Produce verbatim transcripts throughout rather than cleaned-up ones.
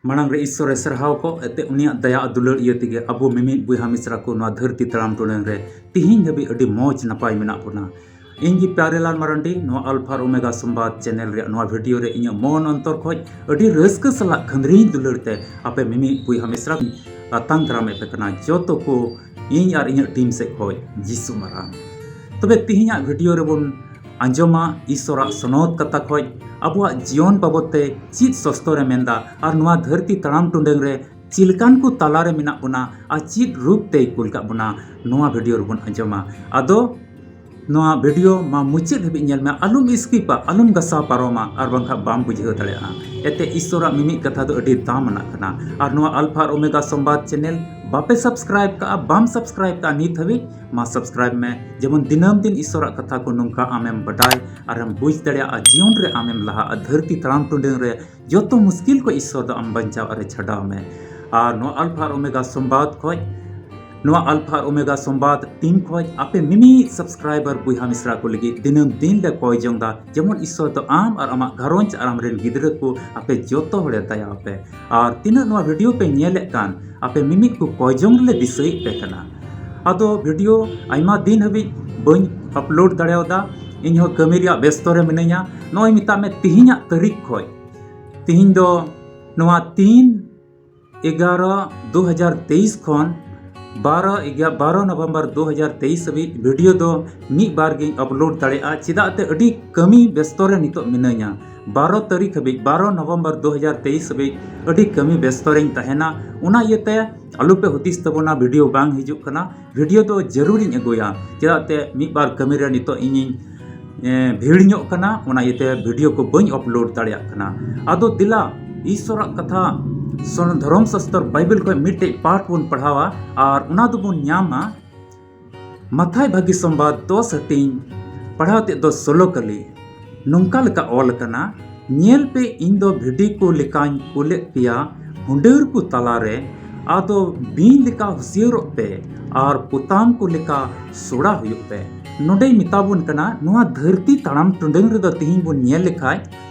ᱢᱟᱲᱟᱝ ᱨᱮ ᱤᱥᱥᱚᱨᱮ ᱥᱟᱨᱦᱟᱣ ᱠᱚ, ᱮᱱᱛᱮ ᱩᱱᱤᱭᱟᱜ ᱫᱟᱭᱟ ᱟᱨ ᱫᱩᱞᱟᱹᱲ ᱤᱭᱟᱹ ᱛᱮᱜᱮ ᱟᱵᱚ ᱢᱤᱢᱤᱫ ᱵᱚᱭᱦᱟ ᱢᱤᱥᱨᱟ ᱠᱚ ᱱᱚᱣᱟ ᱫᱷᱟᱹᱨᱛᱤ ᱛᱟᱲᱟᱢ ᱴᱩᱰᱟᱹᱝ ᱨᱮ ᱛᱤᱦᱤᱧ ᱫᱷᱟᱹᱵᱤᱡ ᱟᱹᱰᱤ ᱢᱚᱡᱽ ᱱᱟᱯᱟᱭ ᱢᱮᱱᱟᱜ ᱵᱚᱱᱟ᱾ ᱤᱧ ᱜᱮ ᱯᱭᱟᱨᱮᱞᱟᱞ ᱢᱟᱨᱟᱱᱰᱤ, ᱱᱚᱣᱟ ᱟᱞᱯᱷᱟ ᱟᱨ ᱳᱢᱮᱜᱟ ᱥᱚᱢᱵᱟᱫ ᱪᱮᱱᱮᱞ ᱨᱮᱭᱟᱜ ᱱᱚᱣᱟ ᱵᱷᱤᱰᱤᱭᱳ ᱨᱮ ᱤᱧᱟᱹᱜ ᱢᱚᱱ ᱚᱱᱛᱚᱨ ᱠᱷᱚᱡ ᱟᱹᱰᱤ ᱨᱟᱹᱥᱠᱟᱹ ᱥᱟᱞᱟᱜ ᱠᱷᱟᱹᱱᱫᱽᱨᱤᱧ ᱫᱩᱞᱟᱹᱲ ᱛᱮ ᱟᱯᱮ ᱢᱤᱢᱤᱫ ᱵᱚᱭᱦᱟ ᱢᱤᱥᱨᱟ ᱠᱚᱧ ᱟᱛᱟᱝ ᱫᱟᱨᱟᱢᱮᱫ ᱯᱮ ᱠᱟᱱᱟ᱾ ᱡᱚᱛᱚ ᱠᱚ ᱤᱧ ᱟᱨ ᱤᱧᱟᱹᱜ ᱴᱤᱢ ᱥᱮᱫ ᱠᱷᱚᱡ ᱡᱤᱥᱩ ᱢᱟᱨᱟᱝ᱾ ᱛᱚᱵᱮ ᱛᱤᱦᱤᱧᱟᱜ ᱵᱷᱤᱰᱤᱭᱳ ᱨᱮᱵᱚᱱ ᱟᱸᱡᱚᱢᱟ ᱤᱥᱥᱚᱨᱟᱜ ᱥᱚᱱᱚᱛ ᱠᱟᱛᱷᱟ ᱠᱷᱚᱡ ᱟᱵᱚᱣᱟᱜ ᱡᱤᱭᱚᱱ ᱵᱟᱵᱚᱫ ᱛᱮ ᱪᱮᱫ ᱥᱚᱥᱛᱚᱨᱮ ᱢᱮᱱᱫᱟ ᱟᱨ ᱱᱚᱣᱟ ᱫᱷᱟᱹᱨᱛᱤ ᱛᱟᱲᱟᱢ ᱴᱩᱰᱟᱹᱝ ᱨᱮ ᱪᱮᱫ ᱞᱮᱠᱟᱱ ᱠᱚ ᱛᱟᱞᱟᱨᱮ ᱢᱮᱱᱟᱜ ᱵᱚᱱᱟ ᱟᱨ ᱪᱮᱫ ᱨᱩᱯ ᱛᱮᱭ ᱠᱩᱞ ᱠᱟᱜ ᱵᱚᱱᱟ, ᱱᱚᱣᱟ ᱵᱷᱤᱰᱤᱭᱳ ᱨᱮᱵᱚᱱ ᱟᱸᱡᱚᱢᱟ᱾ ᱟᱫᱚ ᱱᱚᱣᱟ ᱵᱷᱤᱰᱤᱭᱳ ᱢᱟ ᱢᱩᱪᱟᱹᱫ ᱦᱟᱹᱵᱤᱡ ᱧᱮᱞ ᱢᱮ, ᱟᱞᱚᱢ ᱥᱠᱤᱯᱟ, ᱟᱞᱚᱢ ᱜᱟᱥᱟᱣ ᱯᱟᱨᱚᱢᱟ, ᱟᱨ ᱵᱟᱝᱠᱷᱟᱱ ᱵᱟᱢ ᱵᱩᱡᱷᱟᱹᱣ ᱫᱟᱲᱮᱭᱟᱜᱼᱟ᱾ ᱮᱱᱛᱮ ᱤᱥᱥᱚᱨᱟᱜ ᱢᱤᱢᱤᱫ ᱠᱟᱛᱷᱟ ᱫᱚ ᱟᱹᱰᱤ ᱫᱟᱢ ᱟᱱᱟᱜ ᱠᱟᱱᱟ᱾ ᱟᱨ ᱱᱚᱣᱟ ᱟᱞᱯᱷᱟ ᱟᱨ ᱳᱢᱮᱜᱟ ᱥᱚᱢᱵᱟᱫ ᱪᱮᱱᱮᱞ ᱵᱟᱯᱮ ᱥᱟᱵᱥᱠᱨᱟᱭᱤᱵ ᱠᱟᱜᱼᱟ, ᱵᱟᱢ ᱥᱟᱵᱥᱠᱨᱟᱭᱤᱵ ᱠᱟᱜᱼᱟ ᱱᱤᱛ ᱦᱟᱹᱵᱤᱡ, ᱢᱟ ᱥᱟᱵᱥᱠᱨᱟᱭᱤᱵ ᱢᱮ, ᱡᱮᱢᱚᱱ ᱫᱤᱱᱟᱹᱢ ᱫᱤᱱ ᱤᱥᱥᱚᱨᱟᱜ ᱠᱟᱛᱷᱟ ᱠᱚ ᱱᱚᱝᱠᱟ ᱟᱢᱮᱢ ᱵᱟᱰᱟᱭ ᱟᱨᱮᱢ ᱵᱩᱡᱽ ᱫᱟᱲᱮᱭᱟᱜᱼᱟ, ᱡᱤᱭᱚᱱ ᱨᱮ ᱟᱢᱮᱢ ᱞᱟᱦᱟᱜᱼᱟ, ᱫᱷᱟᱹᱨᱛᱤ ᱛᱟᱲᱟᱢ ᱴᱩᱰᱟᱹᱝ ᱨᱮ ᱡᱚᱛᱚ ᱢᱩᱥᱠᱤᱞ ᱠᱚ ᱤᱥᱥᱚᱨ ᱫᱚ ᱟᱢ ᱵᱟᱧᱪᱟᱣ ᱟᱨᱮ ᱪᱷᱟᱰᱟᱣ ᱢᱮ᱾ ᱟᱨ ᱱᱚᱣᱟ ᱟᱞᱯᱷᱟ ᱟᱨ ᱳᱢᱮᱜᱟ ᱥᱚᱢᱵᱟᱫ ᱠᱷᱚᱡ, ᱱᱚᱣᱟ ᱟᱞᱯᱷᱟ ᱟᱨ ᱳᱢᱮᱜᱟ ᱥᱚᱢᱵᱟᱫ ᱴᱤᱢ ᱠᱷᱚᱡ ᱟᱯᱮ ᱢᱤᱢᱤᱫ ᱥᱟᱵᱥᱠᱨᱟᱭᱵᱟᱨ ᱵᱚᱭᱦᱟ ᱢᱤᱥᱨᱟ ᱠᱚ ᱞᱟᱹᱜᱤᱫ ᱫᱤᱱᱟᱹᱢ ᱫᱤᱱ ᱞᱮ ᱠᱚᱭ ᱡᱚᱝ ᱫᱟ, ᱡᱮᱢᱚᱱ ᱤᱥᱥᱚᱨ ᱫᱚ ᱟᱢ ᱟᱨ ᱟᱢᱟᱜ ᱜᱷᱟᱨᱚᱸᱡᱽ ᱟᱨ ᱟᱢᱨᱮᱱ ᱜᱤᱫᱽᱨᱟᱹ ᱠᱚ ᱟᱯᱮ ᱡᱚᱛᱚ ᱦᱚᱲᱮ ᱫᱟᱭᱟ ᱟᱯᱮ᱾ ᱟᱨ ᱛᱤᱱᱟᱹᱜ ᱱᱚᱣᱟ ᱵᱷᱤᱰᱤᱭᱳ ᱯᱮ ᱧᱮᱞᱮᱫ ᱠᱟᱱ, ᱟᱯᱮ ᱢᱤᱢᱤᱫ ᱠᱚ ᱠᱚᱭ ᱡᱚᱝ ᱨᱮᱞᱮ ᱫᱤᱥᱟᱹᱭᱮᱫ ᱯᱮ ᱠᱟᱱᱟ᱾ ᱟᱫᱚ ᱵᱷᱤᱰᱤᱭᱳ ᱟᱭᱢᱟ ᱫᱤᱱ ᱦᱟᱹᱵᱤᱡ ᱵᱟᱹᱧ ᱟᱯᱞᱳᱰ ᱫᱟᱲᱮᱭᱟᱫᱟ, ᱤᱧᱦᱚᱸ ᱠᱟᱹᱢᱤ ᱨᱮᱭᱟᱜ ᱵᱮᱥᱛᱚ ᱨᱮ ᱢᱤᱱᱟᱹᱧᱟ᱾ ᱱᱚᱜᱼᱚᱭ ᱢᱮᱛᱟᱜ ᱢᱮ ᱛᱤᱦᱤᱧᱟᱜ ᱛᱟᱹᱨᱤᱠᱷ ᱠᱷᱚᱡ, ᱛᱤᱦᱤᱧ ᱫᱚ ᱱᱚᱣᱟ ᱛᱤᱱ ᱮᱜᱟᱨᱚ ᱫᱩ ᱦᱟᱡᱟᱨ ᱛᱮᱭᱤᱥ ᱠᱷᱚᱱ ᱵᱟᱨᱚ ᱮᱜᱟᱨᱚ, ᱵᱟᱨᱚ ᱱᱚᱵᱷᱮᱢᱵᱚᱨ ᱫᱩ ᱦᱟᱡᱟᱨ ᱛᱮᱭᱤᱥ ᱦᱟᱹᱵᱤᱡ ᱵᱷᱤᱰᱤᱭᱳ ᱫᱚ ᱢᱤᱫ ᱵᱟᱨ ᱜᱤᱧ ᱟᱯᱞᱳᱰ ᱫᱟᱲᱮᱭᱟᱜᱼᱟ᱾ ᱪᱮᱫᱟᱜ ᱛᱮ ᱟᱹᱰᱤ ᱠᱟᱹᱢᱤ ᱵᱮᱥᱛᱚ ᱨᱮ ᱱᱤᱛᱚᱜ ᱢᱤᱱᱟᱹᱧᱟ᱾ ᱵᱟᱨᱚ ᱛᱟᱹᱨᱤᱠᱷ ᱦᱟᱹᱵᱤᱡ, ᱵᱟᱨᱚ ᱱᱚᱵᱷᱮᱢᱵᱚᱨ ᱫᱩ ᱦᱟᱡᱟᱨ ᱛᱮᱭᱤᱥ ᱦᱟᱹᱵᱤᱡ ᱟᱹᱰᱤ ᱠᱟᱹᱢᱤ ᱵᱮᱥᱛᱚ ᱨᱮᱧ ᱛᱟᱦᱮᱱᱟ᱾ ᱚᱱᱟ ᱤᱭᱟᱹᱛᱮ ᱟᱞᱚᱯᱮ ᱦᱩᱫᱤᱥ ᱛᱟᱵᱚᱱᱟ ᱵᱷᱤᱰᱤᱭᱳ ᱵᱟᱝ ᱦᱤᱡᱩᱜ ᱠᱟᱱᱟ᱾ ᱵᱷᱤᱰᱤᱭᱳ ᱫᱚ ᱡᱟᱹᱨᱩᱲᱤᱧ ᱟᱹᱜᱩᱭᱟ, ᱪᱮᱫᱟᱜ ᱛᱮ ᱢᱤᱫ ᱵᱟᱨ ᱠᱟᱹᱢᱤ ᱨᱮ ᱱᱤᱛᱚᱜ ᱤᱧᱤᱧ, ᱮ, ᱵᱷᱤᱲ ᱧᱚᱜ ᱠᱟᱱᱟ, ᱚᱱᱟ ᱤᱭᱟᱹᱛᱮ ᱵᱷᱤᱰᱤᱭᱳ ᱠᱚ ᱵᱟᱹᱧ ᱟᱯᱞᱳᱰ ᱫᱟᱲᱮᱭᱟᱜ ᱠᱟᱱᱟ᱾ ᱟᱫᱚ ᱫᱮᱞᱟ, ᱤᱥᱥᱚᱨᱟᱜ ᱠᱟᱛᱷᱟ ᱥᱚᱱ-, ᱫᱷᱚᱨᱚᱢ ᱥᱟᱥᱛᱚᱨ ᱵᱟᱭᱵᱮᱞ ᱠᱷᱚᱱ ᱢᱤᱫᱴᱮᱡ ᱯᱟᱴ ᱵᱚᱱ ᱯᱟᱲᱦᱟᱣᱟ ᱟᱨ ᱚᱱᱟ ᱫᱚᱵᱚᱱ ᱧᱟᱢᱟ ᱢᱟᱛᱷᱟᱭ ᱵᱷᱟᱹᱜᱤ ᱥᱚᱢᱵᱟᱫ ᱫᱚᱥ ᱦᱟᱹᱴᱤᱧ, ᱯᱟᱲᱦᱟᱣ ᱛᱮᱫ ᱫᱚ ᱥᱳᱞᱳ ᱠᱟᱹᱞᱤ᱾ ᱱᱚᱝᱠᱟ ᱞᱮᱠᱟ ᱚᱞ ᱟᱠᱟᱱᱟ, "ᱧᱮᱞ ᱯᱮ, ᱤᱧ ᱫᱚ ᱵᱷᱤᱰᱤ ᱠᱚ ᱞᱮᱠᱟᱧ ᱠᱩᱞᱮᱫ ᱯᱮᱭᱟ ᱦᱩᱰᱟᱹᱨ ᱠᱚ ᱛᱟᱞᱟᱨᱮ, ᱟᱫᱚ ᱵᱤᱧ ᱞᱮᱠᱟ ᱦᱩᱥᱤᱭᱟᱹᱨᱚᱜ ᱯᱮ ᱟᱨ ᱯᱚᱛᱟᱢ ᱠᱚ ᱞᱮᱠᱟ ᱥᱚᱲᱟ ᱦᱩᱭᱩᱜ ᱯᱮ᱾" ᱱᱚᱰᱮᱭ ᱢᱮᱛᱟ ᱵᱚᱱ ᱠᱟᱱᱟ, ᱱᱚᱣᱟ ᱫᱷᱟᱹᱨᱛᱤ ᱛᱟᱲᱟᱢ ᱴᱩᱰᱟᱹᱝ ᱨᱮᱫᱚ ᱛᱤᱦᱤᱧ ᱵᱚᱱ ᱧᱮᱞ ᱞᱮᱠᱷᱟᱡ,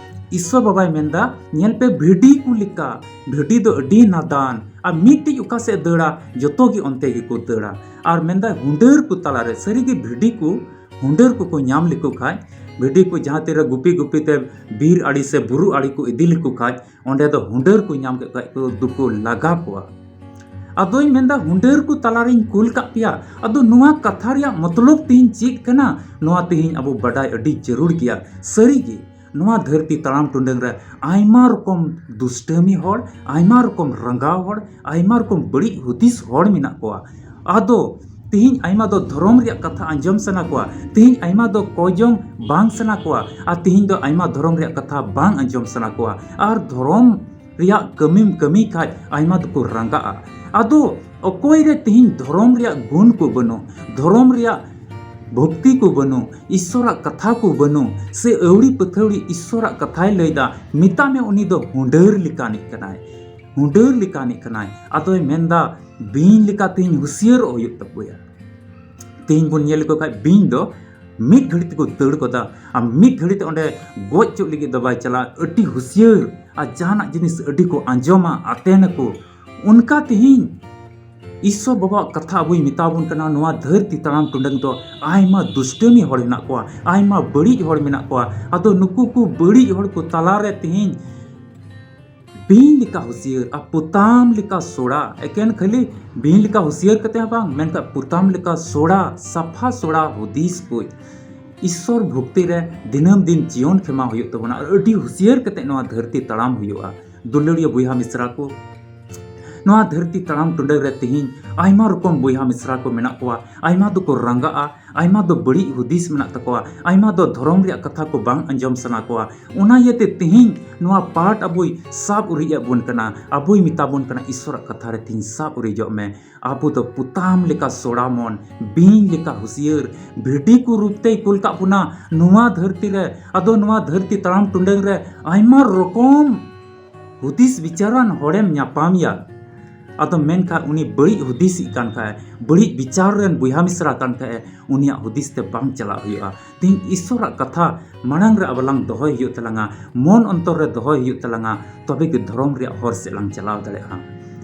ᱤᱥᱥᱚᱨ ᱵᱟᱵᱟᱭ ᱢᱮᱱᱫᱟ, ᱧᱮᱞ ᱯᱮ, ᱵᱷᱤᱰᱤ ᱠᱚ ᱞᱮᱠᱟ᱾ ᱵᱷᱤᱰᱤ ᱫᱚ ᱟᱹᱰᱤ ᱱᱟᱫᱟᱱ, ᱟᱨ ᱢᱤᱫᱴᱤᱡ ᱚᱠᱟ ᱥᱮᱫ ᱫᱟᱹᱲᱟ, ᱡᱚᱛᱚ ᱜᱮ ᱚᱱᱛᱮ ᱜᱮᱠᱚ ᱫᱟᱹᱲᱟ᱾ ᱟᱨ ᱢᱮᱱᱫᱟᱭ, ᱦᱩᱰᱟᱹᱨ ᱠᱚ ᱛᱟᱞᱟᱨᱮ, ᱥᱟᱹᱨᱤᱜᱮ ᱵᱷᱤᱰᱤ ᱠᱚ ᱦᱩᱰᱟᱹᱨ ᱠᱚᱠᱚ ᱧᱟᱢ ᱞᱮᱠᱚ ᱠᱷᱟᱡ, ᱵᱷᱤᱰᱤ ᱠᱚ ᱡᱟᱦᱟᱸ ᱛᱤᱨᱮ ᱜᱩᱯᱤ ᱜᱩᱯᱤ ᱛᱮ ᱵᱤᱨ ᱟᱲᱮ ᱥᱮ ᱵᱩᱨᱩ ᱟᱲᱮ ᱠᱚ ᱤᱫᱤ ᱞᱮᱠᱚ ᱠᱷᱟᱡ, ᱚᱸᱰᱮ ᱫᱚ ᱦᱩᱰᱟᱹᱨ ᱠᱚ ᱧᱟᱢ ᱠᱮᱫ ᱠᱷᱟᱡ ᱠᱚ ᱫᱚᱠᱚ ᱞᱟᱜᱟ ᱠᱚᱣᱟ᱾ ᱟᱫᱚᱭ ᱢᱮᱱᱫᱟ, ᱦᱩᱰᱟᱹᱨ ᱠᱚ ᱛᱟᱞᱟᱨᱤᱧ ᱠᱩᱞ ᱠᱟᱜ ᱯᱮᱭᱟ᱾ ᱟᱫᱚ ᱱᱚᱣᱟ ᱠᱟᱛᱷᱟ ᱨᱮᱭᱟᱜ ᱢᱚᱛᱞᱚᱵ ᱛᱮᱦᱮᱧ ᱪᱮᱫ ᱠᱟᱱᱟ, ᱱᱚᱣᱟ ᱛᱮᱦᱮᱧ ᱟᱵᱚ ᱵᱟᱰᱟᱭ ᱟᱹᱰᱤ ᱡᱟᱹᱨᱩᱲ ᱜᱮᱭᱟ᱾ ᱥᱟᱹᱨᱤᱜᱮ, ᱱᱚᱣᱟ ᱫᱷᱟᱹᱨᱛᱤ ᱛᱟᱲᱟᱢ ᱴᱩᱰᱟᱹᱝ ᱨᱮ ᱟᱭᱢᱟ ᱨᱚᱠᱚᱢ ᱫᱩᱥᱴᱟᱹᱢᱤ ᱦᱚᱲ, ᱟᱭᱢᱟ ᱨᱚᱠᱚᱢ ᱨᱟᱸᱜᱟᱣ ᱦᱚᱲ, ᱟᱭᱢᱟ ᱨᱚᱠᱚᱢ ᱵᱟᱹᱲᱤᱡ ᱦᱩᱫᱤᱥ ᱦᱚᱲ ᱢᱮᱱᱟᱜ ᱠᱚᱣᱟ᱾ ᱟᱫᱚ ᱛᱮᱦᱮᱧ ᱟᱭᱢᱟ ᱫᱚ ᱫᱷᱚᱨᱚᱢ ᱨᱮᱭᱟᱜ ᱠᱟᱛᱷᱟ ᱟᱸᱡᱚᱢ ᱥᱟᱱᱟ ᱠᱚᱣᱟ, ᱛᱮᱦᱮᱧ ᱟᱭᱢᱟ ᱫᱚ ᱠᱚᱭᱡᱚᱝ ᱵᱟᱝ ᱥᱟᱱᱟ ᱠᱚᱣᱟ, ᱟᱨ ᱛᱮᱦᱮᱧ ᱫᱚ ᱟᱭᱢᱟ ᱫᱷᱚᱨᱚᱢ ᱨᱮᱭᱟᱜ ᱠᱟᱛᱷᱟ ᱵᱟᱝ ᱟᱸᱡᱚᱢ ᱥᱟᱱᱟ ᱠᱚᱣᱟ᱾ ᱟᱨ ᱫᱷᱚᱨᱚᱢ ᱨᱮᱭᱟᱜ ᱠᱟᱹᱢᱤᱢ ᱠᱟᱹᱢᱤ ᱠᱷᱟᱡ ᱟᱭᱢᱟ ᱫᱚᱠᱚ ᱨᱟᱸᱜᱟᱜᱼᱟ᱾ ᱟᱫᱚ ᱚᱠᱚᱭ ᱨᱮ ᱛᱮᱦᱮᱧ ᱫᱷᱚᱨᱚᱢ ᱨᱮᱭᱟᱜ ᱜᱩᱱ ᱠᱚ ᱵᱟᱹᱱᱩᱜ, ᱫᱷᱚᱨᱚᱢ ᱨᱮᱭᱟᱜ ᱵᱷᱚᱠᱛᱤ ᱠᱚ ᱵᱟᱹᱱᱩᱜ, ᱤᱥᱥᱚᱨᱟᱜ ᱠᱟᱛᱷᱟ ᱠᱚ ᱵᱟᱹᱱᱩᱜ, ᱥᱮ ᱟᱹᱣᱲᱤ ᱯᱟᱹᱛᱷᱟᱹᱣᱲᱤ ᱤᱥᱥᱚᱨᱟᱜ ᱠᱟᱛᱷᱟᱭ ᱞᱟᱹᱭᱫᱟ, ᱢᱮᱛᱟᱜ ᱢᱮ ᱩᱱᱤ ᱫᱚ ᱦᱩᱰᱟᱹᱨ ᱞᱮᱠᱟᱱᱤᱡ ᱠᱟᱱᱟᱭ, ᱦᱩᱰᱟᱹᱨ ᱞᱮᱠᱟᱱᱤᱡ ᱠᱟᱱᱟᱭ᱾ ᱟᱫᱚᱭ ᱢᱮᱱᱫᱟ, ᱵᱤᱧ ᱞᱮᱠᱟ ᱛᱮᱦᱮᱧ ᱦᱩᱥᱭᱟᱹᱨᱚᱜ ᱦᱩᱭᱩᱜ ᱛᱟᱯᱮᱭᱟ᱾ ᱛᱮᱦᱮᱧ ᱵᱚᱱ ᱧᱮᱞ ᱞᱮᱠᱚ ᱠᱷᱟᱡ, ᱵᱤᱧ ᱫᱚ ᱢᱤᱫ ᱜᱷᱟᱹᱲᱤ ᱛᱮᱠᱚ ᱫᱟᱹᱲ ᱜᱚᱫᱟ, ᱟᱨ ᱢᱤᱫ ᱜᱷᱟᱹᱲᱤ ᱛᱮ ᱚᱸᱰᱮ ᱜᱚᱡ ᱦᱚᱪᱚᱜ ᱞᱟᱹᱜᱤᱫ ᱫᱚ ᱵᱟᱭ ᱪᱟᱞᱟᱜᱼᱟ᱾ ᱟᱹᱰᱤ ᱦᱩᱥᱭᱟᱹᱨ, ᱟᱨ ᱡᱟᱦᱟᱱᱟᱜ ᱡᱤᱱᱤᱥ ᱟᱹᱰᱤ ᱠᱚ ᱟᱸᱡᱚᱢᱟ, ᱟᱛᱮᱱᱟᱠᱚ᱾ ᱚᱱᱠᱟ ᱛᱮᱦᱮᱧ ᱤᱥᱥᱚᱨ ᱵᱟᱵᱟᱣᱟᱜ ᱠᱟᱛᱷᱟ ᱟᱵᱚᱭ ᱢᱮᱛᱟ ᱵᱚᱱ ᱠᱟᱱᱟ, ᱱᱚᱣᱟ ᱫᱷᱟᱹᱨᱛᱤ ᱛᱟᱲᱟᱢ ᱴᱩᱰᱟᱹᱝ ᱫᱚ ᱟᱭᱢᱟ ᱫᱩᱥᱴᱟᱹᱢᱤ ᱦᱚᱲ ᱢᱮᱱᱟᱜ ᱠᱚᱣᱟ, ᱟᱭᱢᱟ ᱵᱟᱹᱲᱤᱡ ᱦᱚᱲ ᱢᱮᱱᱟᱜ ᱠᱚᱣᱟ᱾ ᱟᱫᱚ ᱱᱩᱠᱩ ᱠᱚ ᱵᱟᱹᱲᱤᱡ ᱦᱚᱲ ᱠᱚ ᱛᱟᱞᱟᱨᱮ ᱛᱮᱦᱮᱧ ᱵᱤᱧ ᱞᱮᱠᱟ ᱦᱩᱥᱭᱟᱹᱨ ᱟᱨ ᱯᱚᱛᱟᱢ ᱞᱮᱠᱟ ᱥᱚᱲᱟ, ᱮᱠᱮᱱ ᱠᱷᱟᱹᱞᱤ ᱵᱤᱧ ᱞᱮᱠᱟ ᱦᱩᱥᱭᱟᱹᱨ ᱠᱟᱛᱮ ᱦᱚᱸ ᱵᱟᱝ, ᱢᱮᱱᱠᱷᱟᱱ ᱯᱚᱛᱟᱢ ᱞᱮᱠᱟ ᱥᱚᱲᱟ, ᱥᱟᱯᱷᱟ ᱥᱚᱲᱟ ᱦᱩᱫᱤᱥ ᱠᱚ ᱤᱥᱥᱚᱨ ᱵᱷᱚᱠᱛᱤ ᱨᱮ ᱫᱤᱱᱟᱹᱢ ᱫᱤᱱ ᱡᱤᱭᱚᱱ ᱠᱷᱮᱢᱟᱣ ᱦᱩᱭᱩᱜ ᱛᱟᱵᱚᱱᱟ᱾ ᱟᱨ ᱟᱹᱰᱤ ᱦᱩᱥᱭᱟᱹᱨ ᱠᱟᱛᱮ ᱱᱚᱣᱟ ᱫᱷᱟᱹᱨᱛᱤ ᱛᱟᱲᱟᱢ ᱦᱩᱭᱩᱜᱼᱟ᱾ ᱫᱩᱞᱟᱹᱲᱤᱭᱟᱹ ᱵᱚᱭᱦᱟ ᱢᱤᱥᱨᱟ ᱠᱚ, ᱱᱚᱣᱟ ᱫᱷᱟᱹᱨᱛᱤ ᱛᱟᱲᱟᱢ ᱴᱩᱰᱟᱹᱝ ᱨᱮ ᱛᱮᱦᱮᱧ ᱟᱭᱢᱟ ᱨᱚᱠᱚᱢ ᱵᱚᱭᱦᱟ ᱢᱤᱥᱨᱟ ᱠᱚ ᱢᱮᱱᱟᱜ ᱠᱚᱣᱟ᱾ ᱟᱭᱢᱟ ᱫᱚᱠᱚ ᱨᱟᱸᱜᱟᱜᱼᱟ, ᱟᱭᱢᱟ ᱫᱚ ᱵᱟᱹᱲᱤᱡ ᱦᱩᱫᱤᱥ ᱢᱮᱱᱟᱜ ᱛᱟᱠᱚᱣᱟ, ᱟᱭᱢᱟ ᱫᱚ ᱫᱷᱚᱨᱚᱢ ᱨᱮᱭᱟᱜ ᱠᱟᱛᱷᱟ ᱠᱚ ᱵᱟᱝ ᱟᱸᱡᱚᱢ ᱥᱟᱱᱟ ᱠᱚᱣᱟ᱾ ᱚᱱᱟ ᱤᱭᱟᱹᱛᱮ ᱛᱮᱦᱮᱧ ᱱᱚᱣᱟ ᱯᱟᱴ ᱟᱵᱚᱭ ᱥᱟᱵ ᱩᱨᱤᱡ ᱮᱫ ᱵᱚᱱ ᱠᱟᱱᱟ, ᱟᱵᱚᱭ ᱢᱮᱛᱟ ᱵᱚᱱ ᱠᱟᱱᱟ, ᱤᱥᱥᱚᱨᱟᱜ ᱠᱟᱛᱷᱟ ᱨᱮ ᱛᱮᱦᱮᱧ ᱥᱟᱵ ᱩᱨᱤᱡᱚᱜ ᱢᱮ᱾ ᱟᱵᱚ ᱫᱚ ᱯᱚᱛᱟᱢ ᱞᱮᱠᱟ ᱥᱚᱲᱟᱢᱚᱱ, ᱵᱤᱧ ᱞᱮᱠᱟ ᱦᱩᱥᱭᱟᱹᱨ, ᱵᱷᱤᱰᱤ ᱠᱚ ᱨᱩᱯ ᱛᱮᱭ ᱠᱩᱞ ᱠᱟᱜ ᱵᱚᱱᱟ ᱱᱚᱣᱟ ᱫᱷᱟᱹᱨᱛᱤ ᱨᱮ᱾ ᱟᱫᱚ ᱱᱚᱣᱟ ᱫᱷᱟᱹᱨᱛᱤ ᱛᱟᱲᱟᱢ ᱴᱩᱰᱟᱹᱝ ᱨᱮ ᱟᱭᱢᱟ ᱨᱚᱠᱚᱢ ᱦᱩᱫᱤᱥ ᱵᱤᱪᱟᱹᱨᱟᱱ ᱦᱚᱲᱮᱢ ᱧᱟᱯᱟᱢ ᱭᱟ᱾ ᱟᱫᱚ ᱢᱮᱱᱠᱷᱟᱱ ᱩᱱᱤ ᱵᱟᱹᱲᱤᱡ ᱦᱩᱫᱤᱥᱤᱡ ᱠᱟᱱ ᱠᱷᱟᱡ, ᱵᱟᱹᱲᱤᱡ ᱵᱤᱪᱟᱨ ᱨᱮᱱ ᱵᱚᱭᱦᱟ ᱢᱤᱥᱨᱟ ᱠᱟᱱ ᱠᱷᱟᱡ, ᱩᱱᱤᱭᱟᱜ ᱦᱩᱫᱤᱥ ᱛᱮ ᱵᱟᱝ ᱪᱟᱞᱟᱜ ᱦᱩᱭᱩᱜᱼᱟ᱾ ᱛᱮᱦᱮᱧ ᱤᱥᱥᱚᱨᱟᱜ ᱠᱟᱛᱷᱟ ᱢᱟᱲᱟᱝ ᱨᱮ ᱟᱵᱚ ᱞᱟᱝ ᱫᱚᱦᱚᱭ ᱦᱩᱭᱩᱜ ᱛᱟᱞᱟᱝᱟ, ᱢᱚᱱ ᱚᱱᱛᱚᱨ ᱨᱮ ᱫᱚᱦᱚᱭ ᱦᱩᱭᱩᱜ ᱛᱟᱞᱟᱝᱟ, ᱛᱚᱵᱮ ᱜᱮ ᱫᱷᱚᱨᱚᱢ ᱨᱮᱭᱟᱜ ᱦᱚᱨ ᱥᱮᱫ ᱞᱟᱝ ᱪᱟᱞᱟᱣ ᱫᱟᱲᱮᱭᱟᱜᱼᱟ᱾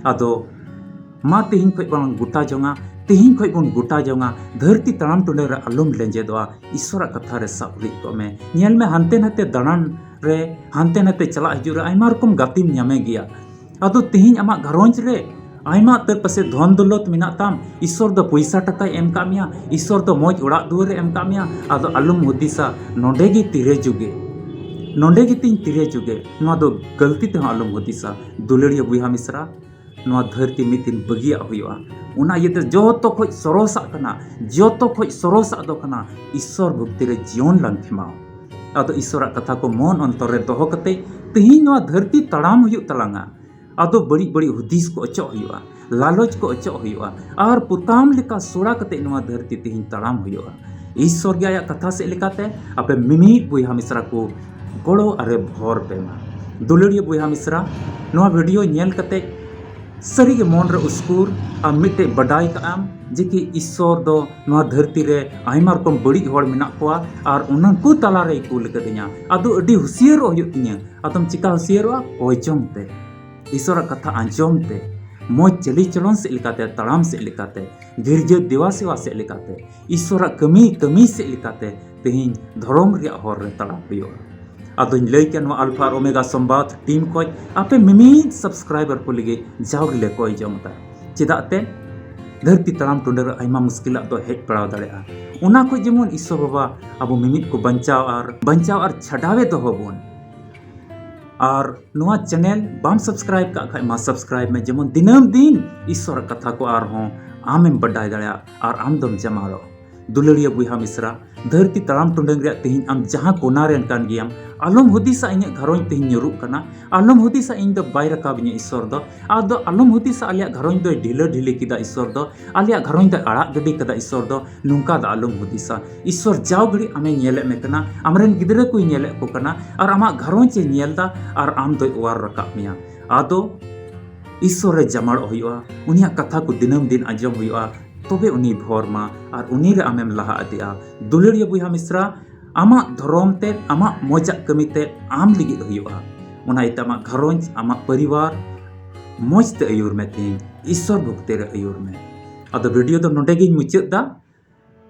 ᱟᱫᱚ ᱢᱟ ᱛᱮᱦᱮᱧ ᱠᱷᱚᱡ ᱵᱚᱱ ᱜᱚᱴᱟ ᱡᱚᱝᱟ, ᱛᱮᱦᱮᱧ ᱠᱷᱚᱡ ᱵᱚᱱ ᱜᱚᱴᱟ ᱡᱚᱝᱟ, ᱫᱷᱟᱹᱨᱛᱤ ᱛᱟᱲᱟᱢ ᱴᱩᱰᱟᱹᱝ ᱨᱮ ᱟᱞᱚᱢ ᱞᱮᱸᱡᱮᱫᱚᱜᱼᱟ, ᱤᱥᱥᱚᱨᱟᱜ ᱠᱟᱛᱷᱟ ᱨᱮ ᱥᱟᱵ ᱦᱩᱭᱩᱜ ᱠᱚᱜ ᱢᱮ᱾ ᱧᱮᱞ ᱢᱮ, ᱦᱟᱱᱛᱮ ᱱᱟᱛᱮ ᱫᱟᱬᱟᱱ ᱨᱮ, ᱦᱟᱱᱛᱮ ᱱᱟᱛᱮ ᱪᱟᱞᱟᱜ ᱦᱤᱡᱩᱜ ᱨᱮ ᱟᱭᱢᱟ ᱨᱚᱠᱚᱢ ᱜᱟᱛᱮᱢ ᱧᱟᱢᱮ ᱜᱮᱭᱟ᱾ ᱟᱫᱚ ᱛᱮᱦᱮᱧ ᱟᱢᱟᱜ ᱜᱷᱟᱨᱚᱸᱡᱽ ᱨᱮ ᱟᱭᱢᱟ ᱩᱛᱟᱹᱨ ᱯᱟᱥᱮ ᱫᱷᱚᱱ ᱫᱚᱞᱚᱛ ᱢᱮᱱᱟᱜ ᱛᱟᱢ, ᱤᱥᱥᱚᱨ ᱫᱚ ᱯᱚᱭᱥᱟ ᱴᱟᱠᱟᱭ ᱮᱢ ᱠᱟᱜ ᱢᱮᱭᱟ, ᱤᱥᱥᱚᱨ ᱫᱚ ᱢᱚᱡᱽ ᱚᱲᱟᱜ ᱫᱩᱣᱟᱹᱨ ᱮ ᱮᱢ ᱠᱟᱜ ᱢᱮᱭᱟ, ᱟᱫᱚ ᱟᱞᱚᱢ ᱦᱩᱫᱤᱥᱟ ᱱᱚᱰᱮ ᱜᱮ ᱛᱤᱨᱮ ᱡᱩᱜᱮ, ᱱᱚᱰᱮ ᱜᱮ ᱛᱤᱧ ᱛᱤᱨᱮ ᱡᱩᱜᱮ᱾ ᱱᱚᱣᱟ ᱫᱚ ᱜᱟᱹᱞᱛᱤ ᱛᱮᱦᱚᱸ ᱟᱞᱚᱢ ᱦᱩᱫᱤᱥᱟ᱾ ᱫᱩᱞᱟᱹᱲᱤᱭᱟᱹ ᱵᱚᱭᱦᱟ ᱢᱤᱥᱨᱟ, ᱱᱚᱣᱟ ᱫᱷᱟᱹᱨᱛᱤ ᱢᱤᱫ ᱫᱤᱱ ᱵᱟᱹᱜᱤᱭᱟᱜ ᱦᱩᱭᱩᱜᱼᱟ᱾ ᱚᱱᱟ ᱤᱭᱟᱹᱛᱮ ᱡᱚᱛᱚ ᱠᱷᱚᱡ ᱥᱚᱨᱚᱥᱟᱜ ᱠᱟᱱᱟ, ᱡᱚᱛᱚ ᱠᱷᱚᱡ ᱥᱚᱨᱚᱥᱟᱜ ᱫᱚ ᱠᱟᱱᱟ ᱤᱥᱥᱚᱨ ᱵᱷᱚᱠᱛᱤ ᱨᱮ ᱡᱤᱭᱚᱱ ᱞᱟᱝ ᱠᱷᱮᱢᱟᱣ᱾ ᱟᱫᱚ ᱤᱥᱥᱚᱨᱟᱜ ᱠᱟᱛᱷᱟ ᱠᱚ ᱢᱚᱱ ᱚᱱᱛᱚᱨ ᱨᱮ ᱫᱚᱦᱚ ᱠᱟᱛᱮ ᱛᱮᱦᱮᱧ ᱱᱚᱣᱟ ᱫᱷᱟᱹᱨᱛᱤ ᱛᱟᱲᱟᱢ ᱦᱩᱭᱩᱜ ᱛᱟᱞᱟᱝᱟ᱾ ᱟᱫᱚ ᱵᱟᱹᱲᱤᱡ ᱵᱟᱹᱲᱤᱡ ᱦᱩᱫᱤᱥ ᱠᱚ ᱚᱪᱚᱜ ᱦᱩᱭᱩᱜᱼᱟ, ᱞᱟᱞᱚᱪ ᱠᱚ ᱚᱪᱚᱜ ᱦᱩᱭᱩᱜᱼᱟ, ᱟᱨ ᱯᱚᱛᱟᱢ ᱞᱮᱠᱟ ᱥᱚᱲᱟ ᱠᱟᱛᱮ ᱱᱚᱣᱟ ᱫᱷᱟᱹᱨᱛᱤ ᱛᱮᱦᱮᱧ ᱛᱟᱲᱟᱢ ᱦᱩᱭᱩᱜᱼᱟ᱾ ᱤᱥᱥᱚᱨ ᱜᱮ ᱟᱭᱟᱜ ᱠᱟᱛᱷᱟ ᱥᱮᱫ ᱞᱮᱠᱟᱛᱮ ᱟᱯᱮ ᱢᱤᱢᱤᱫ ᱵᱚᱭᱦᱟ ᱢᱤᱥᱨᱟ ᱠᱚ ᱜᱚᱲᱚ ᱟᱨᱮ ᱵᱷᱚᱨ ᱯᱮ ᱢᱟ᱾ ᱫᱩᱞᱟᱹᱲᱤᱭᱟᱹ ᱵᱚᱭᱦᱟ ᱢᱤᱥᱨᱟ, ᱱᱚᱣᱟ ᱵᱷᱤᱰᱤᱭᱳ ᱧᱮᱞ ᱠᱟᱛᱮ ᱥᱟᱹᱨᱤᱜᱮ ᱢᱚᱱ ᱨᱮ ᱩᱥᱠᱩᱨ ᱟᱨ ᱢᱤᱫᱴᱮᱡ ᱵᱟᱰᱟᱭ ᱠᱟᱜ ᱟᱢ ᱡᱮ ᱠᱤ ᱤᱥᱥᱚᱨ ᱫᱚ ᱱᱚᱣᱟ ᱫᱷᱟᱹᱨᱛᱤ ᱨᱮ ᱟᱭᱢᱟ ᱨᱚᱠᱚᱢ ᱵᱟᱹᱲᱤᱡ ᱦᱚᱲ ᱢᱮᱱᱟᱜ ᱠᱚᱣᱟ ᱟᱨ ᱩᱱᱠᱩ ᱛᱟᱞᱟᱨᱮᱭ ᱠᱩᱞ ᱠᱟᱹᱫᱤᱧᱟ᱾ ᱟᱫᱚ ᱟᱹᱰᱤ ᱦᱩᱥᱤᱭᱟᱹᱨᱚᱜ ᱦᱩᱭᱩᱜ ᱛᱤᱧᱟᱹ᱾ ᱟᱫᱚᱢ ᱪᱤᱠᱟ ᱦᱩᱥᱤᱭᱟᱹᱨᱚᱜᱼᱟ? ᱠᱚᱭ ᱡᱚᱝ ᱛᱮ, ᱤᱥᱥᱚᱨᱟᱜ ᱠᱟᱛᱷᱟ ᱟᱸᱡᱚᱢ ᱛᱮ, ᱢᱚᱡᱽ ᱪᱟᱹᱞᱤ ᱪᱚᱞᱚᱱ ᱥᱮᱫ ᱞᱮᱠᱟᱛᱮ, ᱛᱟᱲᱟᱢ ᱥᱮᱫ ᱞᱮᱠᱟᱛᱮ, ᱜᱤᱨᱡᱟᱹ ᱫᱮᱣᱟ ᱥᱮᱣᱟ ᱥᱮᱫ ᱞᱮᱠᱟᱛᱮ, ᱤᱥᱥᱚᱨᱟᱜ ᱠᱟᱹᱢᱤ ᱠᱟᱹᱢᱤ ᱥᱮᱫ ᱞᱮᱠᱟᱛᱮ ᱛᱮᱦᱮᱧ ᱫᱷᱚᱨᱚᱢ ᱨᱮᱭᱟᱜ ᱦᱚᱨ ᱨᱮ ᱛᱟᱲᱟᱢ ᱦᱩᱭᱩᱜᱼᱟ᱾ ᱟᱫᱚᱧ ᱞᱟᱹᱭ ᱠᱮᱭᱟ ᱱᱚᱣᱟ ᱟᱞᱯᱷᱟ ᱟᱨ ᱳᱢᱮᱜᱟ ᱥᱚᱢᱵᱟᱫ ᱴᱤᱢ ᱠᱷᱚᱡ ᱟᱯᱮ ᱢᱤᱢᱤᱫ ᱥᱟᱵᱥᱠᱨᱟᱭᱵᱟᱨ ᱠᱚ ᱞᱟᱹᱜᱤᱫ ᱡᱟᱣ ᱜᱮᱞᱮ ᱠᱚᱭ ᱡᱚᱝ ᱮᱫᱟ᱾ ᱪᱮᱫᱟᱜ ᱛᱮ ᱫᱷᱟᱹᱨᱛᱤ ᱛᱟᱲᱟᱢ ᱴᱩᱰᱟᱹ ᱨᱮ ᱟᱭᱢᱟ ᱢᱩᱥᱠᱤᱞᱟᱜ ᱫᱚ ᱦᱮᱡ ᱯᱟᱲᱟᱣ ᱫᱟᱲᱮᱭᱟᱜᱼᱟ᱾ ᱚᱱᱟ ᱠᱷᱚᱡ ᱡᱮᱢᱚᱱ ᱤᱥᱥᱚᱨ ᱵᱟᱵᱟ ᱟᱵᱚ ᱢᱤᱢᱤᱫ ᱠᱚ ᱵᱟᱧᱪᱟᱣ ᱟᱨ ᱵᱟᱧᱪᱟᱣ ᱟᱨ ᱪᱷᱟᱰᱟᱣᱮ ᱫᱚᱦᱚ ᱵᱚᱱ᱾ ᱟᱨ ᱱᱚᱣᱟ ᱪᱮᱱᱮᱞ ᱵᱟᱢ ᱥᱟᱵᱥᱠᱨᱟᱭᱤᱵ ᱠᱟᱜ ᱠᱷᱟᱡ ᱢᱟ ᱥᱟᱵᱥᱠᱨᱟᱭᱤᱵ ᱢᱮ, ᱡᱮᱢᱚᱱ ᱫᱤᱱᱟᱹᱢ ᱫᱤᱱ ᱤᱥᱥᱚᱨᱟᱜ ᱠᱟᱛᱷᱟ ᱠᱚ ᱟᱨᱦᱚᱸ ᱟᱢᱮᱢ ᱵᱟᱰᱟᱭ ᱫᱟᱲᱮᱭᱟᱜ ᱟᱨ ᱟᱢ ᱫᱚᱢ ᱡᱟᱢᱟᱨᱚᱜ᱾ ᱫᱩᱞᱟᱹᱲᱤᱭᱟᱹ ᱵᱚᱭᱦᱟ ᱢᱤᱥᱨᱟ, ᱫᱷᱟᱹᱨᱛᱤ ᱛᱟᱲᱟᱢ ᱴᱩᱰᱟᱹᱝ ᱨᱮᱭᱟᱜ ᱛᱮᱦᱮᱧ ᱟᱢ ᱡᱟᱦᱟᱸ ᱠᱚᱱᱟ ᱨᱮᱱ ᱠᱟᱱ ᱜᱮᱭᱟᱢ, ᱟᱞᱚᱢ ᱦᱩᱫᱤᱥᱟ ᱤᱧᱟᱹᱜ ᱜᱷᱟᱨᱚᱸᱡᱽ ᱛᱮᱦᱮᱧ ᱧᱩᱨᱩᱜ ᱠᱟᱱᱟ, ᱟᱞᱚᱢ ᱦᱩᱫᱤᱥᱟ ᱤᱧ ᱫᱚ ᱵᱟᱭ ᱨᱟᱠᱟᱵ ᱤᱧᱟᱹ ᱤᱥᱥᱚᱨ ᱫᱚ, ᱟᱫᱚ ᱟᱞᱚᱢ ᱦᱩᱫᱤᱥᱟ ᱟᱞᱮᱭᱟᱜ ᱜᱷᱟᱨᱚᱸᱡᱽ ᱫᱚᱭ ᱰᱷᱤᱞᱟᱹ ᱰᱷᱤᱞᱤ ᱠᱮᱫᱟ ᱤᱥᱥᱚᱨ ᱫᱚ, ᱟᱞᱮᱭᱟᱜ ᱜᱷᱟᱨᱚᱸᱡᱽ ᱫᱚᱭ ᱟᱲᱟᱜ ᱜᱤᱰᱤ ᱠᱟᱫᱟ ᱤᱥᱥᱚᱨ ᱫᱚ, ᱱᱚᱝᱠᱟ ᱫᱚ ᱟᱞᱚᱢ ᱦᱩᱫᱤᱥᱟ᱾ ᱤᱥᱥᱚᱨ ᱡᱟᱣ ᱜᱷᱟᱹᱲᱤᱡ ᱟᱢᱮ ᱧᱮᱞᱮᱫ ᱢᱮ ᱠᱟᱱᱟ, ᱟᱢᱨᱮᱱ ᱜᱤᱫᱽᱨᱟᱹ ᱠᱚᱭ ᱧᱮᱞᱮᱫ ᱠᱚ ᱠᱟᱱᱟ, ᱟᱨ ᱟᱢᱟᱜ ᱜᱷᱟᱨᱚᱸᱡᱽ ᱮ ᱧᱮᱞ ᱮᱫᱟ, ᱟᱨ ᱟᱢ ᱫᱚᱭ ᱚᱣᱟᱨ ᱨᱟᱠᱟᱵ ᱢᱮᱭᱟ᱾ ᱟᱫᱚ ᱤᱥᱥᱚᱨ ᱨᱮ ᱡᱟᱢᱟᱲᱚᱜ ᱦᱩᱭᱩᱜᱼᱟ, ᱩᱱᱤᱭᱟᱜ ᱠᱟᱛᱷᱟ ᱠᱚ ᱫᱤᱱᱟᱹᱢ ᱫᱤᱱ ᱟᱸᱡᱚᱢ ᱦᱩᱭᱩᱜᱼᱟ, ᱛᱚᱵᱮ ᱩᱱᱤ ᱵᱷᱚᱨ ᱢᱟ ᱟᱨ ᱩᱱᱤ ᱨᱮ ᱟᱢᱮᱢ ᱞᱟᱦᱟ ᱤᱫᱤᱜᱼᱟ᱾ ᱫᱩᱞᱟᱹᱲᱤᱭᱟᱹ ᱵᱚᱭᱦᱟ ᱢᱤᱥᱨᱟ, ᱟᱢᱟᱜ ᱫᱷᱚᱨᱚᱢ ᱛᱮ, ᱟᱢᱟᱜ ᱢᱚᱡᱟᱜ ᱠᱟᱹᱢᱤ ᱛᱮ ᱟᱢ ᱞᱟᱹᱜᱤᱫ ᱦᱩᱭᱩᱜᱼᱟ᱾ ᱚᱱᱟ ᱤᱭᱟᱹᱛᱮ ᱟᱢᱟᱜ ᱜᱷᱟᱨᱚᱸᱡᱽ, ᱟᱢᱟᱜ ᱯᱚᱨᱤᱵᱟᱨ ᱢᱚᱡᱽ ᱛᱮ ᱟᱹᱭᱩᱨ ᱢᱮ ᱛᱤᱧ, ᱤᱥᱥᱚᱨ ᱵᱷᱚᱠᱛᱤ ᱨᱮ ᱟᱹᱭᱩᱨ ᱢᱮ᱾ ᱟᱫᱚ ᱵᱷᱤᱰᱤᱭᱳ ᱫᱚ ᱱᱚᱰᱮ ᱜᱤᱧ ᱢᱩᱪᱟᱹᱫ ᱫᱟ᱾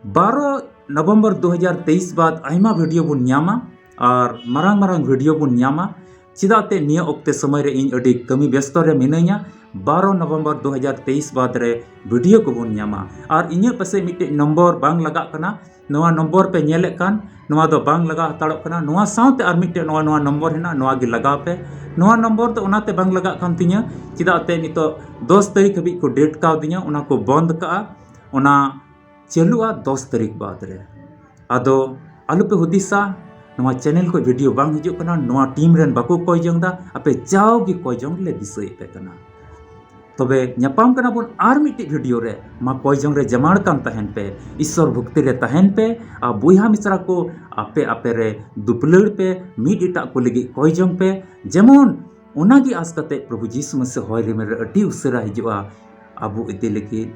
ᱵᱟᱨᱚ ᱱᱚᱵᱷᱮᱢᱵᱚᱨ ᱫᱩ ᱦᱟᱡᱟᱨ ᱛᱮᱭᱤᱥ ᱵᱟᱫ ᱟᱭᱢᱟ ᱵᱷᱤᱰᱤᱭᱳ ᱵᱚᱱ ᱧᱟᱢᱟ ᱟᱨ ᱢᱟᱨᱟᱝ ᱢᱟᱨᱟᱝ ᱵᱷᱤᱰᱤᱭᱳ ᱵᱚᱱ ᱧᱟᱢᱟ᱾ ᱪᱮᱫᱟᱜ ᱛᱮ ᱱᱤᱭᱟᱹ ᱚᱠᱛᱮ ᱥᱚᱢᱚᱭ ᱨᱮ ᱤᱧ ᱟᱹᱰᱤ ᱠᱟᱹᱢᱤ ᱵᱮᱥᱛᱚ ᱨᱮ ᱢᱤᱱᱟᱹᱧᱟ᱾ ᱵᱟᱨᱚ ᱱᱚᱵᱷᱮᱢᱵᱚᱨ ᱫᱩ ᱦᱟᱡᱟᱨ ᱛᱮᱭᱤᱥ ᱵᱟᱫ ᱨᱮ ᱵᱷᱤᱰᱤᱭᱳ ᱠᱚᱵᱚᱱ ᱧᱟᱢᱟ᱾ ᱟᱨ ᱤᱧᱟᱹᱜ ᱯᱟᱥᱮᱡ ᱢᱤᱫᱴᱮᱡ ᱱᱚᱢᱵᱚᱨ ᱵᱟᱝ ᱞᱟᱜᱟᱜ ᱠᱟᱱᱟ, ᱱᱚᱣᱟ ᱱᱚᱢᱵᱚᱨ ᱯᱮ ᱧᱮᱞᱮᱫ ᱠᱟᱱ, ᱱᱚᱣᱟ ᱫᱚ ᱵᱟᱝ ᱞᱟᱜᱟᱣ ᱦᱟᱛᱟᱲᱚᱜ ᱠᱟᱱᱟ᱾ ᱱᱚᱣᱟ ᱥᱟᱶᱛᱮ ᱟᱨ ᱢᱤᱫᱴᱮᱡ ᱱᱚᱣᱟ, ᱱᱚᱣᱟ ᱱᱚᱢᱵᱚᱨ ᱦᱮᱱᱟᱜᱼᱟ, ᱱᱚᱣᱟ ᱜᱮ ᱞᱟᱜᱟᱣ ᱯᱮ᱾ ᱱᱚᱣᱟ ᱱᱚᱢᱵᱚᱨ ᱫᱚ ᱚᱱᱟᱛᱮ ᱵᱟᱝ ᱞᱟᱜᱟᱜ ᱠᱟᱱ ᱛᱤᱧᱟᱹ, ᱪᱮᱫᱟᱜ ᱛᱮ ᱱᱤᱛᱚᱜ ᱫᱚᱥ ᱛᱟᱹᱨᱤᱠᱷ ᱦᱟᱹᱵᱤᱡ ᱠᱚ ᱰᱮᱴ ᱠᱟᱣᱫᱤᱧᱟ, ᱚᱱᱟ ᱠᱚ ᱵᱚᱱᱫ ᱠᱟᱜᱼᱟ᱾ ᱚᱱᱟ ᱪᱟᱹᱞᱩᱜᱼᱟ ᱫᱚᱥ ᱛᱟᱹᱨᱤᱠᱷ ᱵᱟᱫ ᱨᱮ᱾ ᱟᱫᱚ ᱟᱞᱚᱯᱮ ᱦᱩᱫᱤᱥᱟ, ᱱᱚᱣᱟ ᱪᱮᱱᱮᱞ ᱠᱷᱚᱱ ᱵᱷᱤᱰᱤᱭᱳ ᱵᱟᱝ ᱦᱤᱡᱩᱜ ᱠᱟᱱᱟ, ᱱᱚᱣᱟ ᱴᱤᱢ ᱨᱮᱱ ᱵᱟᱠᱚ ᱠᱚᱭ ᱡᱚᱝ ᱫᱟ, ᱟᱯᱮ ᱡᱟᱣᱜᱮ ᱠᱚᱭ ᱡᱚᱝ ᱞᱮ ᱫᱤᱥᱟᱹᱭᱮᱫ ᱯᱮ ᱠᱟᱱᱟ᱾ ᱛᱚᱵᱮ ᱧᱟᱯᱟᱢ ᱠᱟᱱᱟ ᱵᱚᱱ ᱟᱨ ᱢᱤᱫᱴᱤᱡ ᱵᱷᱤᱰᱤᱭᱳ ᱨᱮ᱾ ᱢᱟ ᱠᱚᱭ ᱡᱚᱝ ᱨᱮ ᱡᱟᱢᱟᱲ ᱠᱟᱱ ᱛᱟᱦᱮᱱ ᱯᱮ, ᱤᱥᱥᱚᱨ ᱵᱷᱚᱠᱛᱤ ᱨᱮ ᱛᱟᱦᱮᱱ ᱯᱮ, ᱟᱨ ᱵᱚᱭᱦᱟ ᱢᱤᱥᱨᱟ ᱠᱚ ᱟᱯᱮ ᱟᱯᱮ ᱨᱮ ᱫᱩᱯᱞᱟᱹᱲ ᱯᱮ, ᱢᱤᱫ ᱮᱴᱟᱜ ᱠᱚ ᱞᱟᱹᱜᱤᱫ ᱠᱚᱭ ᱡᱚᱝ ᱯᱮ, ᱡᱮᱢᱚᱱ ᱚᱱᱟᱜᱮ ᱟᱸᱥ ᱠᱟᱛᱮ ᱯᱨᱚᱵᱷᱩ ᱡᱤᱥᱩ ᱢᱟᱥᱤ ᱦᱚᱭ ᱨᱤᱢᱤᱞ ᱨᱮ ᱟᱹᱰᱤ ᱩᱥᱟᱹᱨᱟ ᱦᱤᱡᱩᱜᱼᱟ ᱟᱵᱚ ᱤᱫᱤ ᱞᱟᱹᱜᱤᱫ᱾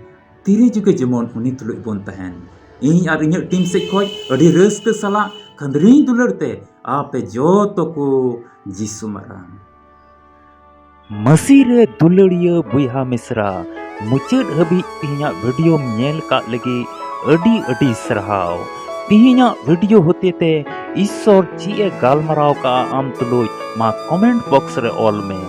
ᱛᱤᱨᱮ ᱡᱩᱜᱮ ᱡᱮᱢᱚᱱ ᱩᱱᱤ ᱛᱩᱞᱩᱡ ᱵᱚᱱ ᱛᱟᱦᱮᱱ᱾ ᱤᱧ ᱟᱨ ᱤᱧᱟᱹᱜ ᱴᱤᱢ ᱥᱮᱫ ᱠᱷᱚᱱ ᱟᱹᱰᱤ ᱨᱟᱹᱥᱠᱟᱹ ᱥᱟᱞᱟᱜ ᱠᱷᱟᱹᱫᱽᱨᱤᱧ ᱫᱩᱞᱟᱹᱲ ᱛᱮ ᱟᱯᱮ ᱡᱚᱛᱚ ᱠᱚ ᱡᱤᱥᱩ ᱢᱟᱨᱟᱝ᱾ ᱢᱟᱹᱥᱤ ᱨᱮ ᱫᱩᱞᱟᱹᱲᱤᱭᱟᱹ ᱵᱚᱭᱦᱟ ᱢᱤᱥᱨᱟ, ᱢᱩᱪᱟᱹᱫ ᱦᱟᱹᱵᱤᱡ ᱛᱮᱦᱮᱧᱟᱜ ᱵᱷᱤᱰᱤᱭᱳᱢ ᱧᱮᱞ ᱠᱟᱜ ᱞᱟᱹᱜᱤᱫ ᱟᱹᱰᱤ ᱟᱹᱰᱤ ᱥᱟᱨᱦᱟᱣ᱾ ᱛᱮᱦᱮᱧᱟᱜ ᱵᱷᱤᱰᱤᱭᱳ ᱦᱚᱛᱮᱛᱮ ᱤᱥᱥᱚᱨ ᱪᱮᱫ ᱮ ᱜᱟᱞᱢᱟᱨᱟᱣ ᱠᱟᱜᱼᱟ ᱟᱢ ᱛᱩᱞᱩᱡ, ᱢᱟ ᱠᱚᱢᱮᱱᱴ ᱵᱚᱠᱥ ᱨᱮ ᱚᱞ ᱢᱮ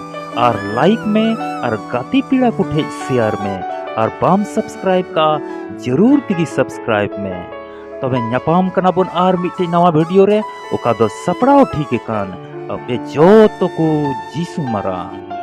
ᱟᱨ ᱞᱟᱭᱤᱠ ᱢᱮ ᱟᱨ ᱜᱟᱛᱮ ᱯᱮᱲᱟ ᱠᱚ ᱴᱷᱮᱡ ᱥᱮᱭᱟᱨ ᱢᱮ᱾ ᱟᱨ ᱵᱟᱢ ᱥᱟᱵᱥᱠᱨᱟᱭᱤᱵ ᱠᱟᱜᱼᱟ, ᱡᱟᱹᱨᱩᱲ ᱛᱮᱜᱮ ᱥᱟᱵᱥᱠᱨᱟᱭᱤᱵ ᱢᱮ᱾ ᱛᱚᱵᱮ ᱧᱟᱯᱟᱢ ᱠᱟᱱᱟ ᱵᱚᱱ ᱟᱨ ᱢᱤᱫᱴᱮᱡ ᱱᱟᱣᱟ ᱵᱷᱤᱰᱤᱭᱳ ᱨᱮ, ᱚᱠᱟ ᱫᱚ ᱥᱟᱯᱲᱟᱣ ᱴᱷᱤᱠ ᱟᱠᱟᱱ ᱟᱯᱮ ᱡᱚᱛᱚ ᱠᱚ ᱡᱤᱥᱩ ᱢᱟᱨᱟᱝ᱾